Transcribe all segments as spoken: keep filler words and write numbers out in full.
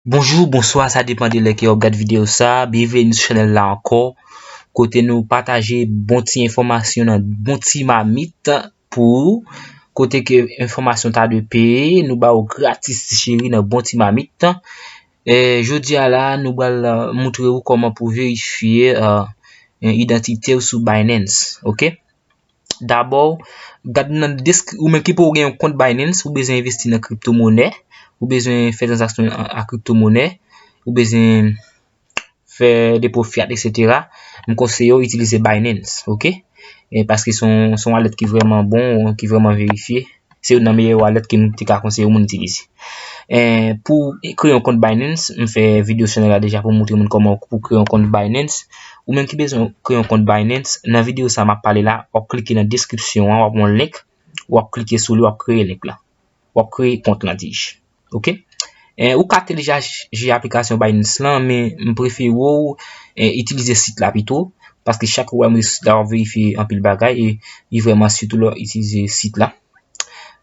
Bonjou, bonswa, sa depann de lè ke w ap gad videyo sa. Byenveni sou chanèl la ankò, kote nou pataje bon ti enfòmasyon nan bon ti mamit pou ou. Kote ke enfòmasyon ta dwe peye, nou ba ou gratis ti cheri nan bon ti mamit. E, jodi a la, nou pral, eh, moutre ou kòman pou verifye, eh, eh, idantite w sou Binance, oke? Dabò, gad nan desk-, ou menm ki poko gen yon kont Binance, ou bezwen envesti nan kriptomonè, ou bezwen fè tranzaksyon a, a kriptomonè, ou bezwen fè depo fiat, etsetera, m konseye w itilize Binance, oke? E paske se yon, se yon wallet ki vrèman bon, ki vrèman verifye. Se youn nan meyè wallet ke m te ka konseye yon moun itilize. E pou kreye yon kont Binance, m fè videyo sou chanèl la deja pou moutre moun kòman pou kreye yon kont Binance. Ou menm ki bezwen kreye yon kont Binance, nan videyo sa m ap pale la, w ap klike nan deskripsyon an, w ap wè yon link, w ap klike sou li, w ap kreye link la. W ap kreye kont lan, dis. Oke? E, ou ka telechaje aplikasyon Binance lan, men m prefere w, e, itilize sit la pito, paske chak ou wè mwen sit la, w ap verifye anpil bagay, e li vrèman sitou lè w itilize sit la.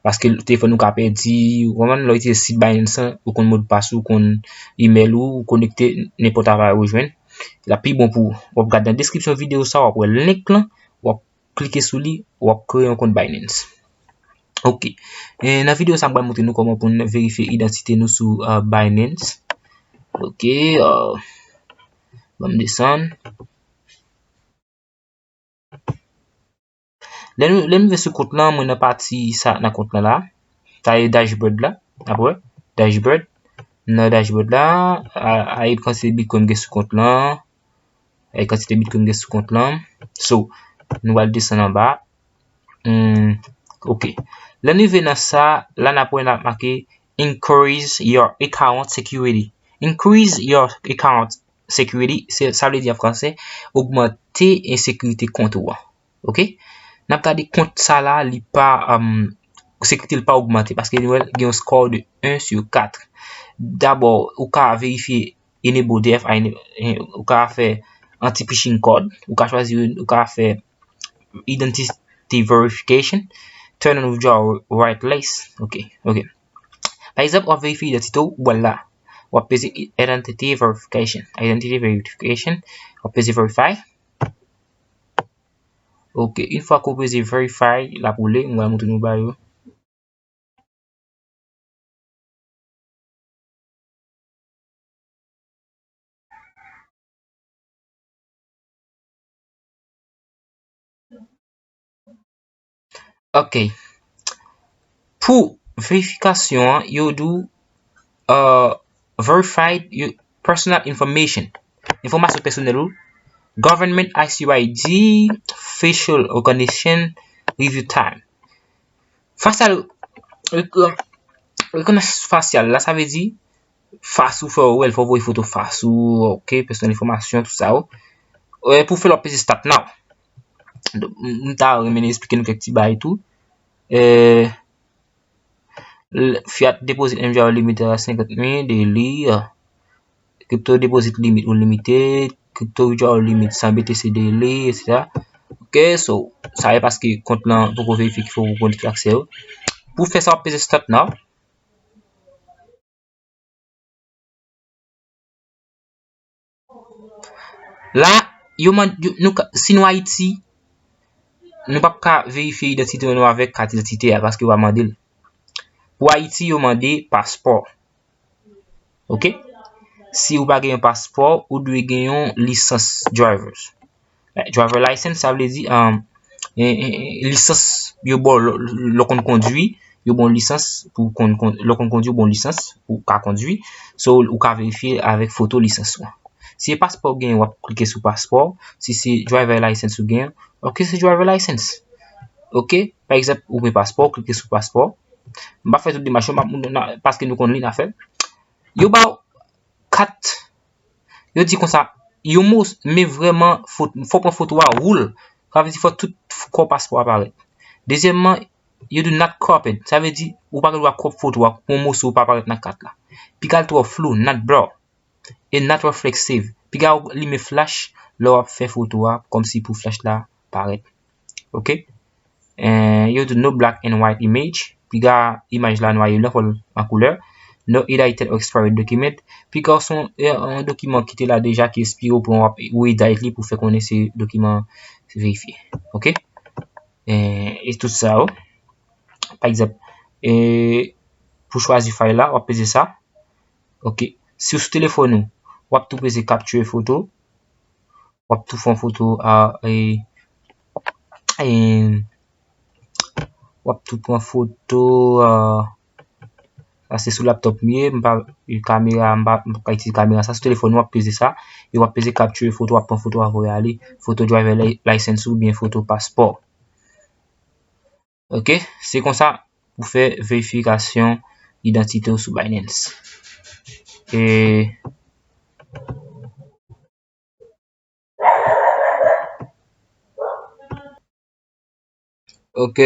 Paske telefòn ou ka pèdi, ou konprann, lè w itilize sit Binance lan, ou konn modpas ou, ou konn email ou, ou konekte, nenpòt aparèy ou jwenn. L ap pi bon pou ou. W ap gade nan deskripsyon videyo sa, w ap wè link lan, w ap klike sou li, w ap kreye yon kont Binance. Oke. E, nan videyo sa, m pral montre nou kòman pou n verifye idantite nou sou, ah, Binance. Oke, ah, ban m desann. Lè nou, lè m rive sou kont lan, mwen nan pati sa, nan kont lan la. Sa e dashboard la. Apre, dashboard. Nan dashboard la, a, a, e kantite Bitcoin gen sou kont lan. E kantite Bitcoin gen sou kont lan. So, nou pral desann anba. Hmm, oke. Lè nou rive nan sa, la n ap wè n ap make increase your account security. Increase your account security, se, sa vle di an fransè, ogmante ensekirite kont ou an. Oke? N ap gade kont sa la, li pa, um, sekirite l pa ogmante, paske nou wè l gen yon score de un sur quatre. Dabò, ou ka verifye enable D F I, ene-, en-, ou ka fè anti-phishing code, ou ka chwazi, ou ka fè identity verification, turn on withdrawal whitelist. Oke, oke. Pa egzanp, w ap verifye idantite w, ou wè l la. W ap peze identity verification. Identity verification, w ap peze verify. Oke, yon fwa ke w peze verify, l ap woule, m pral montre nou bagay yo. Ok. Pou verifikasyon an, yo di w, uh, verified your personal information. Enfòmasyon pèsonèl ou. Government I C Y D, facial recognition, review time. Facial, rek-, rekonesans fasyal la, sa vle di fas ou, fò w wè l, fò w voye foto fas ou, ok, pèsonèl, enfòmasyon, tout sa yo. E, pou fè l, w ap peze start now. Donk, m, m ta renmen esplike nou kèk ti bagay tou. E, l-, fiat deposit M J R limit a senkant mil daily, crypto deposit limit ou limite, crypto withdrawal limit san B T C daily, etsetera. Ok, so, sa e paske kont lan poko verifye ki fò ou konekte aksè yo. Pou fè sa, w ap peze start now. La, yo mande, yo, nou ka, si nou Ayiti, nou p ap ka verifye idantite nou avèk kat idantite a, paske yo pa mande l. Pou Ayiti, yo mande paspò. Ok? Si ou pa gen yon paspò, ou dwe gen yon lisans drivers. Eh, driver license, sa vle di, um, eh, eh, eh, lisans yo ba w lè, lè w konn kondwi, yo ba w lisans pou konn, konn, lè w konn kondwi, yo ba w lisans pou w ka kondwi. So, ou ka verifye avèk foto lisans ou an. Si se paspò w genyen, w ap klike sou paspò. Si se driver license ou genyen, w ap klike sou driver license. Ok? Pa egzanp, ou gen paspò, w klike sou paspò. M pa fè tout demach yo, m ap, m, na, paske nou konn li n a fè. Yo ba w kat, yo di konsa, yon mo, men vrèman, fo, fò w pran foto a, woule. Sa vle di fò tout kò paspò a parèt. Dezyèmman, yo di not cropped. Sa vle di, ou pa gen dwa crop foto a pou yon moso pa parèt nan kat la. Piga l twò flou, not blur. E not reflective. Piga w limen flash lè w ap fè foto a, kòmsi pou flash la parèt. Ok? Eh, yo di no black and white image. Piga imaj la nwa e blan, fò l an koulè. No edited or expired document. Piga w se yon, yon dokiman ki te la deja ki ekspire, ou pran, w ap redited li pou fè konnen se dokiman verifye. Ok? E, e tout sa yo. Pa egzanp, e, pou chwazi file la, w ap peze sa. Ok. Si w sou telefòn ou, w ap tou peze capture photo. W ap tou fè yon foto a, e, e, w ap tou pran foto a, sa se sou laptop m ye, m pa, kamera, m pa, m pa itilize kamera sa, sou telefòn w ap peze sa, e w ap peze capture photo, w ap pran foto a voye ale, foto driver li-, license ou byen foto paspò. Ok, se konsa pou fè verifikasyon idantite w sou Binance. E, ok,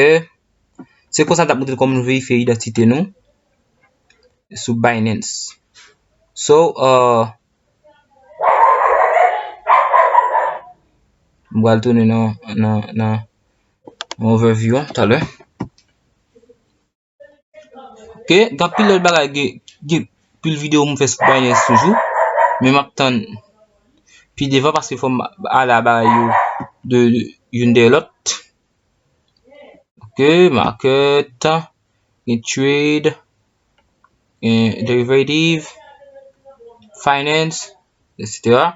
se konsa n t ap montre kòman nou verifye idantite nou sou Binance. So, uh, m pral tounen nan, nan, nan yon overview an talè. Ok, gen anpil lòt bagay, gen, gen pil videyo m fè sou Binance toujou. Men m ap tann pi devan paske fò m ale a bagay yo de youn dèyè lòt. Ok, market, gen trade, gen derivative, finance, et cetera.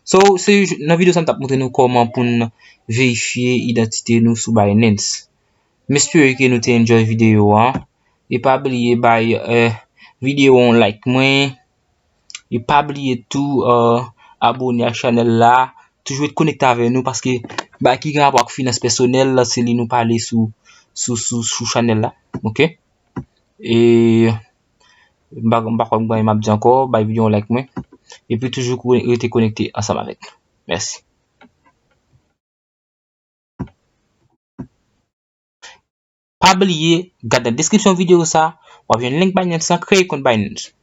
So, se nan videyo sa m t ap montre nou kòman pou n verifye idantite nou sou Binance. M espere ke nou te enjoy videyo a. E pa bliye bay, eh, videyo a yon like mwen. E pa bliye tou, eh, abone ak chanèl la. Toujou ret konekte avè nou paske bagay ki gen rapò ak finans pèsonèl, se li nou pale sou, sou, sou, sou chanèl la. Ok? E m pa, m pa kwè m gen anyen m ap di ankò, bay videyo a yon like mwen. Epi toujou ko-, rete konekte ansanm avèk nou. Mèsi. Pa bliye, gade nan deskripsyon videyo sa, w ap jwenn link Binance lan, kreye kont Binance.